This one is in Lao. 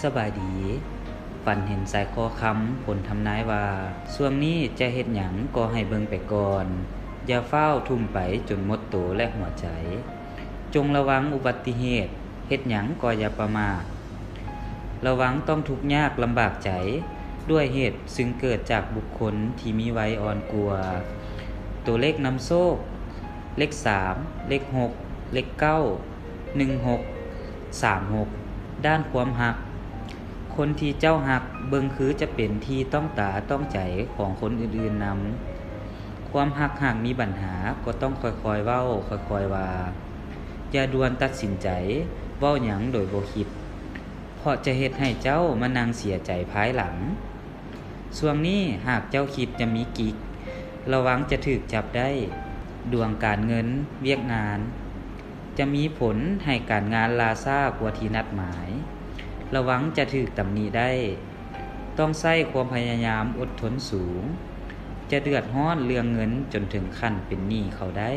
ສະບາຍດີ. ຝັນເຫັນຊາຍຄໍຄຳ ຜົນທຳນາຍວ່າ ຊ່ວງນີ້ຈະເຮັດຫຍັງກໍໃຫ້ເບິ່ງໄປກ່ອນ, ຢ່າຟ້າວທຸ່ມໄປຈົນໝົດໂຕ ແລະ ຫົວໃຈ. ຈົ່ງລະວັງອຸບັດຕິເຫດ, ເຮັດຫຍັງກໍຢ່າປະໝາດ. ລະວັງຕ້ອງທຸກຍາກລຳບາກໃຈ ດ້ວຍເຫດຊຶ່ງເກີດຈາກບຸກຄົນທີ່ມີໄວອ່ອນກວ່າ. ໂຕເລກນຳໂຊກ ເລກສາມ ເລກຫົກ ເລກເກົ້າ ໜຶ່ງຫົກ ສາມຫົກ. ດ້ານຄວາມຮັກ, ຄົນທີ່ເຈົ້າຮັກເບິ່ງຄືຈະເປັນທີ່ຕ້ອງຕາຕ້ອງໃຈຂອງຄົນອື່ນໆນຳ. ຄວາມຮັກຫາກມີບັນຫາກໍຕ້ອງຄ່ອຍໆເວົ້າ, ຄ່ອຍໆວ່າ. ຢ່າດ່ວນຕັດສິນໃຈເວົ້າຫຍັງໂດຍບໍ່ຄິດ, ເພາະຈະເຮັດໃຫ້ເຈົ້າມານັ່ງເສຍໃຈພາຍຫຼັງ. ຊ່ວງນີ້ຫາກເຈົ້າຄິດຈະມີກິກ, ລະວັງຈະຖືກຈັບໄດ້. ດວງການເງິນ, ວຽກງານ ຈະມີຜົນໃຫ້ການງານລ່າຊ້າກວ່າທີ່ນັດໝາຍ. ລະວັງຈະຖືກຕຳໜິໄດ້. ຕ້ອງໃຊ້ຄວາມພະຍາຍາມອົດທົນສູງ. ຈະເດືອດຮ້ອນເລື່ອງເງິນຈົນເຖິງຂັ້ນເປັນໜີ້ເຂົາໄດ້.